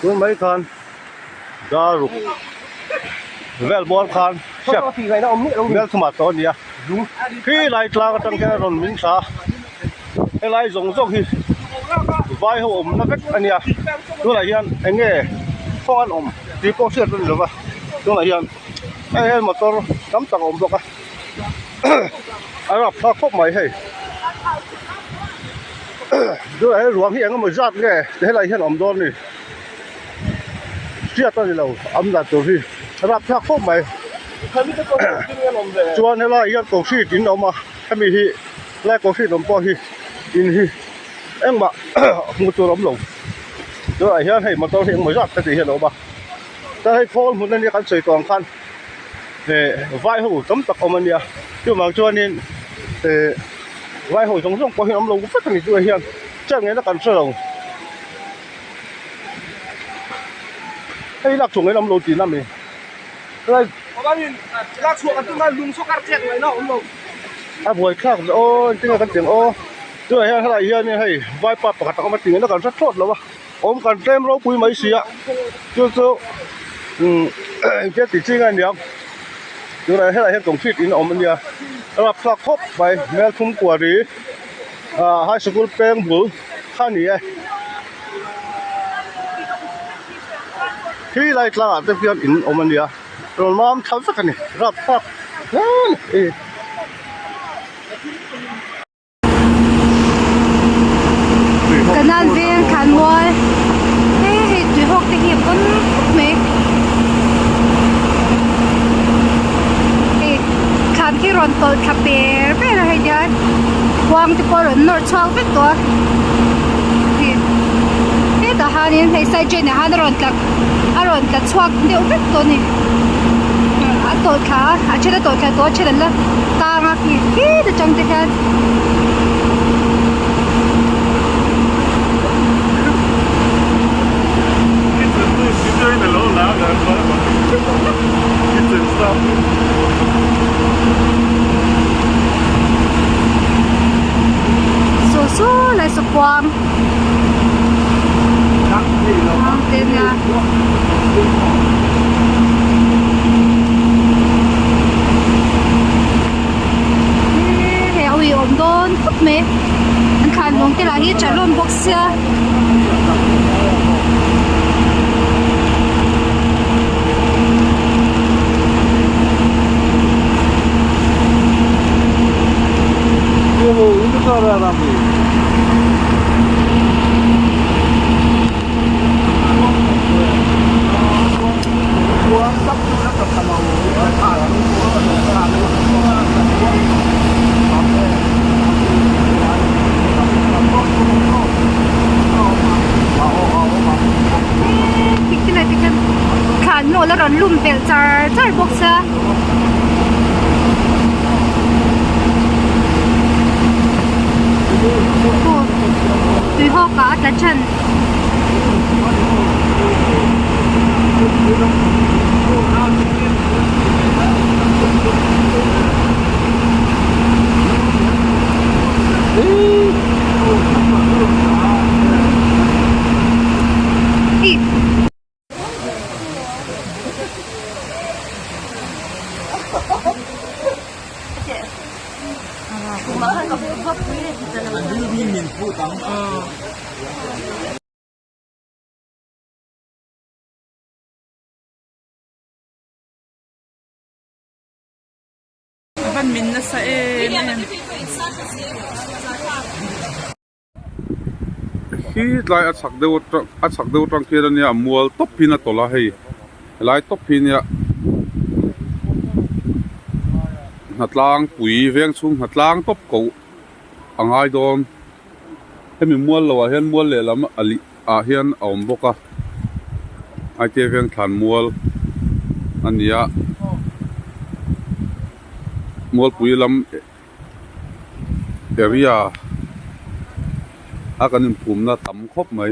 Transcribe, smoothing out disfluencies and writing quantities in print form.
Tun mai khan dar ruk vel bawr khan step melthum ah tawh a ni a khi lai tlang atang hian a rawn min thla a helai zawng zawng hi vai ho awmna vek a nia tunah hian eng nge khaw an awm tih pawh hriat a ni lo va tunah hian hei hian motor tam tak a awm bawk a a rapthlak khawp mai hei tunah hian ruang hi eng emaw zat nge helai hian a awm dawn a ni hriat a ni lo awm dan tur hi a rapthlak khawp mai chuan helaiah hian concrete in a awm a hemi hi helai concrete awm pawh hi in hi engmah hmuh tur a awm lo tunah hian hei motor hi engemaw zat heti hian a awm a chuan hei khawl hmun ania kan sawi tawh ang khan eh vai ho tam tak awm ania chuvang chuanin eh vai ho zawng zawng pawh hi an awm lo vek ani tunah hian chian ngei na kan hre lo. Hei lak chhuah ngei lam lo tihna a mi helai a buai thlak zawh aw engtin nge kan tih ang aw tunah hian helai hianin hei vaipa pakhat a awm a tih ngaihna kan hre thlawt lo a awm kan tlem ropui mai si a chu chu umm engtia tih chi nge aniang tunah helai hian concrete in a awm ania a rapthlak khawp mai hmelthum kuari ah high sikul peng bul. Kha ni e. Khi lai tlangah te hian in awm a nia. Rawn mam thla vek a ni. Rap thlak hle a ni. Kanan veng thlan mual hei hei tui hawk te hi a pawn khawp mai hei thlan khi rawn tawlh thla per per a hei hian khuang te pawh a rawn nawr chhuak vek tawh a hei hetah hianin hei side drain ah hian a rawn tla a rawn tla chhuak deuh vek tawh a ni a tawlh thla a a then a tawlh thla tawh a then an la tang a khi khit atang te hian. Saw saw lai saw kuang kuang te nia hei a ui awm dawn khawp mai an thlan lawng te lah hi a tha hlawm bawk sia. Thlan nawl a rawn lum belh char char bawk sia. Tui hawk ah a tla than. Van min nasa em em. Khi tlai a chhak deuh atang a chhak deuh atang khian ania mual tawp in a tawlh a hei helai tawp hi ania hnatlang pui veng chhung hnatlang tawp ko a ngai dawn hemi mual lo ah hian mual lehlam a lih ah hian a awm bawk a I T I veng thlan mual a ni a mualpui lam area a kan inphumna tam khawp mai.